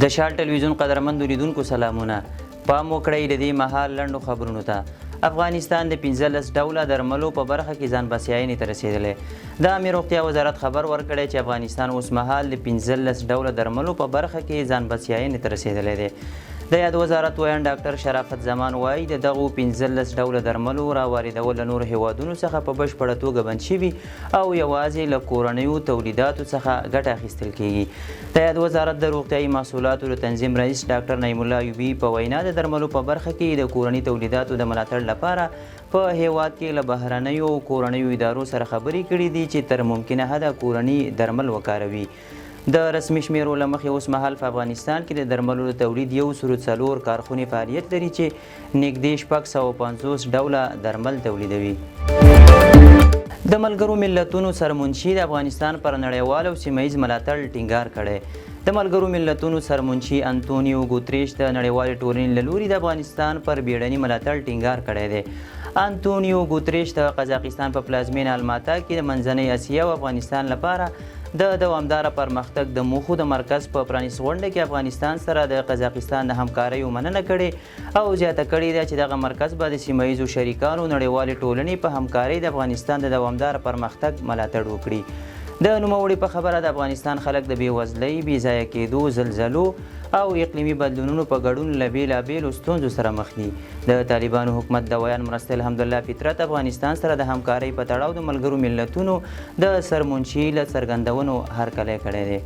د شال ټلویزیون قدرمندو لیدونکو سلامونه. پام وکړئ د دې مهال لنډو خبرونو ته. افغانستان د 15 ډوله درملو په برخه کې ځان بسیاینې ته رسېدلی. د عامې روغتیا وزارت خبر ورکړی چې افغانستان اوس مهال د 15 ډوله درملو په برخه کې ځان بسیاینې ته رسېدلی دی. د یاد وزارت ویاند ډاکټر شرافت زمان وايي، د دغو 15 ډوله درملو را واردول له نورو هېوادونو څخه په بشپړه توګه بند شوي او یوازې له کورنیو تولیداتو څخه ګټه اخیستل کېږي. د یاد وزارت د روغتیايي محصولاتو د تنظیم رئیس ډاکټر نعیم الله ایوبي په وینا، د درملو په برخه کې د کورني تولیداتو د ملاتړ لپاره په هېواد کې له بهرنیو او کورنیو ادارو سره خبرې کړې دي چې تر ممکنه حده کورني درمل وکاروي. د رسمي شمېرو له مخې اوس مهال په افغانستان کې د درملو د تولید یو سلو څلور کارخونې فعالیت لري چې نږدې 650 ډوله درمل تولیدوي. د ملګرو ملتونو سرمنشي د افغانستان پر نړیوال او سیمه ییز ملاتړ ټینګار کړی. د ملګرو ملتونو سرمنشي انتونیو ګوتریش د نړیوالې ټولنې له لوري د افغانستان پر بیړني ملاتړ ټینګار کړی دی. انتونیو ګوتریش د قزاقستان په پلازمینه الماتا کې د منځنۍ اسیا او افغانستان لپاره د دوامداره پرمختګ د موخو د مرکز په پرانیستغونډه کې افغانستان سره د قزاقستان د همکاریو مننه کړې او زیاته کړې ده چې دغه مرکز به د سیمه ییزو شریکانو او نړیوالې ټولنې په همکارۍ د افغانستان د دوامداره پرمختګ ملاتړ وکړي. د نوموړي په خبره د افغانستان خلک د بېوزلۍ، بې ځایه کېدو، زلزلو او اقلیمي بدلونونو په ګډون له بېلابېلو ستونزو سره مخ دي. د طالبانو حکومت د ویاند مرستیال حمدالله فطرت افغانستان سره د همکارۍ په تړاو د ملګرو ملتونو د سرمنشي له څرګندونو هرکلی کړی دی.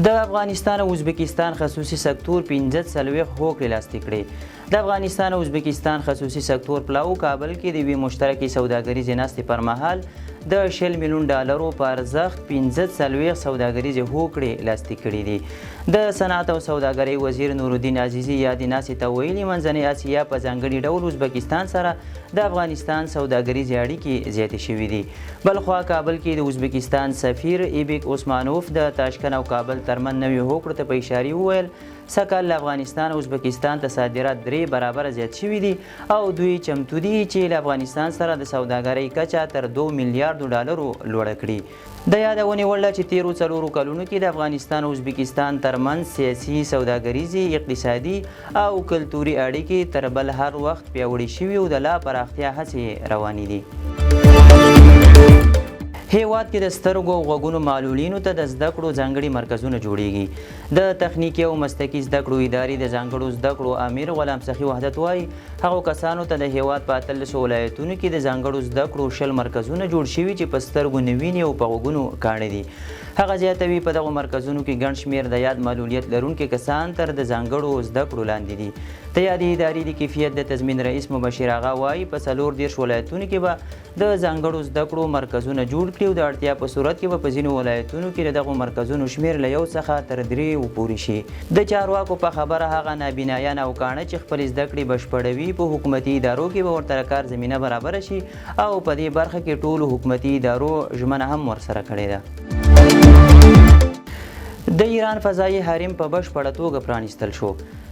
د افغانستان او ازبکستان خصوصي سکتور 45 هوکړې لاسلیک کړې. د افغانستان او ازبکستان خصوصي سکتور پلاوو کابل کې د یوې مشترکې سوداګریزې ناستې پر مهال د 20 میلیون ډالرو په ارزښت 45 سوداګریزې هوکړې لاسلیک کړې دي. د صنعت او سوداګرۍ وزیر نورالدین عزیزي یادې ناستې ته ویلي، منځنۍ اسیا په ځانګړي ډول ازبکستان سره د افغانستان سوداګریزې اړیکې زیاتې شوې دي. بلخوا کابل کې د ازبکستان سفیر ایبک عثمانوف د تاشکند او کابل ترمنځ نویو هوکړو ته په اشارې وویل، سږکال له افغانستان ازبکستان ته صادرات درې برابره زیات شوي دي او دوی چمتو دي چې له افغانستان سره د سوداګرۍ کچه تر دوو میلیاردو ډالرو لوړه کړي. د یادونې وړ ده چې تېرو څلورو کلونو کې د افغانستان او ازبکستان ترمنځ سیاسي، سوداګریزې، اقتصادي او کلتوري اړیکې تر بل هر وخت پیاوړې شوي او د لا پراختیا هڅې یې روانې دي. هېواد کې د سترګو او غوږونو معلولینو ته د زده کړو ځانګړي مرکزونه جوړېږي. د تخنیکي او مسلکي زده کړو ادارې د ځانګړو زده کړو امیر غلام سخي وحدت وايي، هغو کسانو ته د هېواد په 18 ولایتونو کې د ځانګړو زده کړو 20 مرکزونه جوړ شوي چې په سترګو نه ویني او په غوږونو کاڼه دي. هغه زیاتوي، په دغو مرکزونو کې ګڼ شمېر د یاد معلولیت لرونکي کسان تر د ځانګړو زده کړو لاندې دي. د یادې ادارې د کیفیت د تضمین رئیس مبشر اغا وايي، په 34 ولایتونو کې به د ځانګړو زده کړو مرکزونه جوړ کړي او د اړتیا په صورت کې به په ځینو ولایتونو کې د دغو مرکزونو شمېر له یو څخه تر درېیو پورې شي. د چارواکو په خبره هغه نابینایان او کاڼه چې خپلې زده کړې بشپړوي، په حکومتي ادارو کې به ورته د کار زمینه برابره شي او په دې برخه کې ټولو حکومتي ادارو ژمنه هم ورسره کړې ده. د ایران فضايي حریم په بشپړه توګه پرانیستل شو.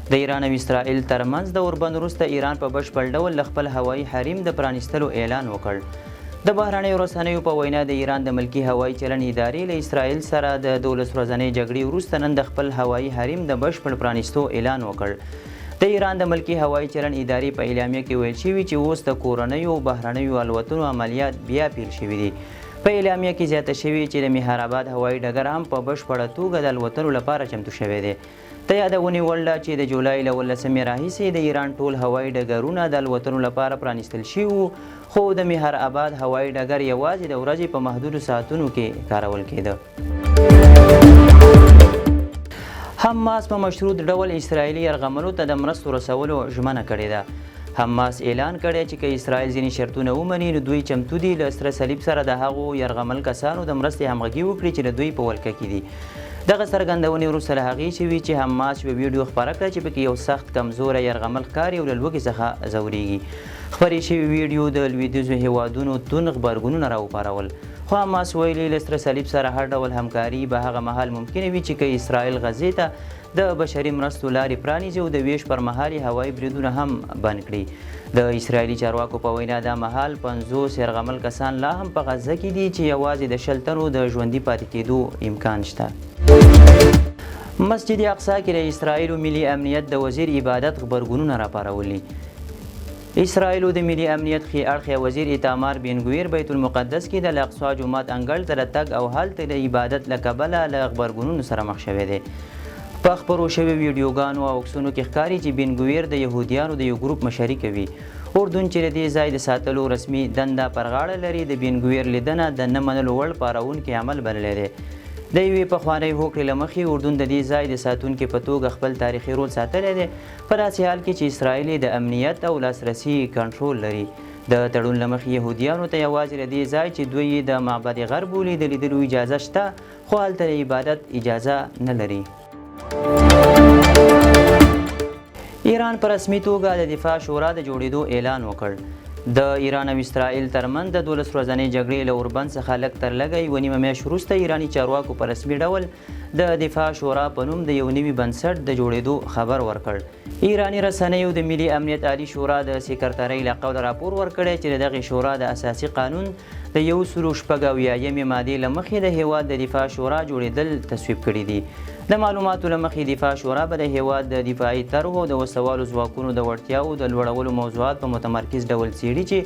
د ایران او اسرائیل ترمنځ د اوربند وروسته ایران په بشپړ ډول له خپل هوایي حریم د پرانیستلو اعلان وکړ. د بهرنیو رسنیو په وینا د ایران د ملکي هوایي چلن ادارې له اسرائیل سره د 12 ورځنۍ جګړې وروسته نن د خپل هوایي حریم د بشپړ پرانیستو اعلان وکړ. د ایران د ملکي هوایي چلن ادارې په اعلامیه کې ویل شوي چې اوس د کورنیو او بهرنیو الوتنو عملیات بیا پیل شوي دي. په اعلامیه کې زیاته شوې چې د مهرآباد هوایي ډګر هم په بشپړه توګه د الوتنو لپاره چمتو شوی دی. د یادونې وړ ده چې د جولای له 18مې راهیسې د ایران ټول هوایي ډګرونه د الوتنو لپاره پرانیستل شوي وو، خو د مهر اباد هوایي ډګر یوازې د ورځې په محدودو ساعتونو کې کارول کېده. حماس په مشروط ډول اسراییلي یرغملو ته د مرستو رسولو ژمنه کړې ده. حماس اعلان کړی چې که اسراییل ځینې شرطونه ومني، نو دوی چمتو دي له سره صلیب سره د هغو یرغمل کسانو د مرستې همغږي وکړي چې د دوی په ولکه کې دي. دغه څرګندونې وروسته له هغې شوي چې حماس یوه ویډیو خپره کړه چې پکې یو سخت کمزوری یرغمل ښکاري او له لوږې څخه ځورېږي. خپرې شوې ویډیو د لویدیځو هېوادونو توند غبرګونونه راوپارول. خو حماس ویلي، له سره صلیب سره هر ډول همکاري به هغه مهال ممکنه وي چې که اسرائیل غزې ته د بشري مرستو لارې پرانیزي او د ویش پر مهال یې هوایي بریدونه هم بند کړي. د اسرائیلي چارواکو په وینا دا مهال 50 یرغمل کسان لا هم په غزه کې دي چې یوازې د 20 تنو د ژوندي پاتې کېدو امکان شته. مسجد اقصی کې د اسرائیلو ملي امنیت د وزیر عبادت غبرګونونه راپارولي. اسرائیلو د ملي امنیت ښي اړخی وزیر ایتامار بن ګویر بیت المقدس کې د الاقصی جومات انګړ ته د تګ او هلته د عبادت له کبله له غبرګونونو سره مخ شوی دی. په خپرو شویو ویډیوګانو او عکسونو کې ښکاري چې بن ګویر د یهودیانو د یو ګروپ مشري کوي. اردن چې د دې ځای د ساتلو رسمي دنده پر غاړه لري، د بن ګویر لیدنه د نه منلو وړ پاروونکی عمل بللی دی. د یوې پخوانۍ هوکړې له مخې اردن د دې ځای د ساتونکي په توګه خپل تاریخي رول ساتلی دی، په داسې حال کې چې اسرائیل یې د امنیت او لاسرسي کنټرول لري. د تړون له مخې یهودیانو ته یوازې له دې ځای چې دوی یې د معبد غر بولي د لیدلو اجازه شته، خو هلته د عبادت اجازه نه لري. ایران په رسمي توګه د دفاع شورا د جوړېدو اعلان وکړ. د ایران او اسرائیل ترمنځ د 12 ورځنۍ جګړې له اوربند څخه لږ تر لږه یوه نیمه میاشت وروسته ایراني چارواکو په رسمي ډول د دفاع شورا په نوم د یو نوي بنسټ د جوړېدو خبر ورکړ. ایراني رسنیو د ملي امنیت عالي شورا د سکرترۍ له قوله راپور ورکړی چې د دغې شورا د اساسي قانون د 176مې مادې له مخې د هېواد د دفاع شورا جوړېدل تصویب کړي دي. د معلوماتو له مخې دفاع شورا به د هېواد د دفاعي طرحو او د وسلهوالو ځواکونو د وړتیاوو د لوړولو موضوعات په متمرکز ډول څېړي چې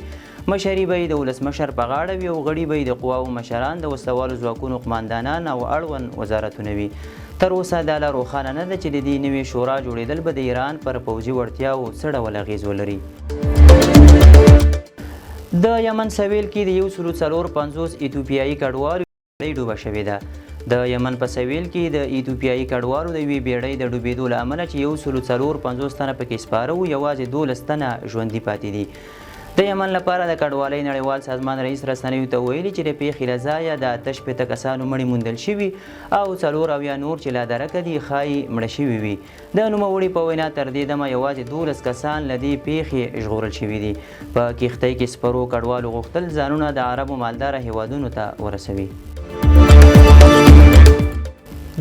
مشري به یې د ولسمشر په غاړه وي او غړي به یې د قواوو مشران، د وسلهوالو ځواکونو قوماندانان او اړوند وزارتونه وي. تر اوسه دا لا روښانه نه ده چې د دې نوې شورا جوړېدل به د ایران پر پوځي وړتیاوو څه ډول اغېز ولري. د یمن سویل کې د 154 ایتوپیایي کډوالو بیړۍ ډوبه شوې ده. د یمن په سویل کې د ایتوپیایي کډوالو د یوې بیړۍ د ډوبېدو له امله چې 154 تنه پکې سپاره وو، یوازې 12 تنه ژوندي پاتې دي. د یمن لپاره د کډوالۍ نړیوال سازمان رئیس رسنیو ته ویلي چې د پېښې له ځایه د 68 کسانو مړي موندل شوي او 74 نور چې لا درکه دي ښايي مړه شوي وي. د نوموړي په وینا تر دې دمه یوازې 12 کسان له دې پېښې ژغورل شوي دي. په کښتۍ کې سپرو کډوالو غوښتل ځانونه د عربو مالداره هېوادونو ته ورسوي.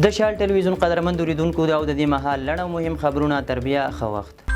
د شال ټلویزیون قدرمندو لیدونکو دا او د دې مهال لنډ او مهم خبرونه. تر بیا ښه وخت.